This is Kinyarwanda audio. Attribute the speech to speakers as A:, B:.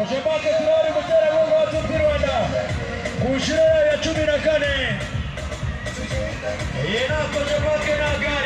A: Cogebanque turari umuterankunga wa Tour du Rwanda ku nshuro yayo ya 14. Iyi ni Cogebanque, ni aga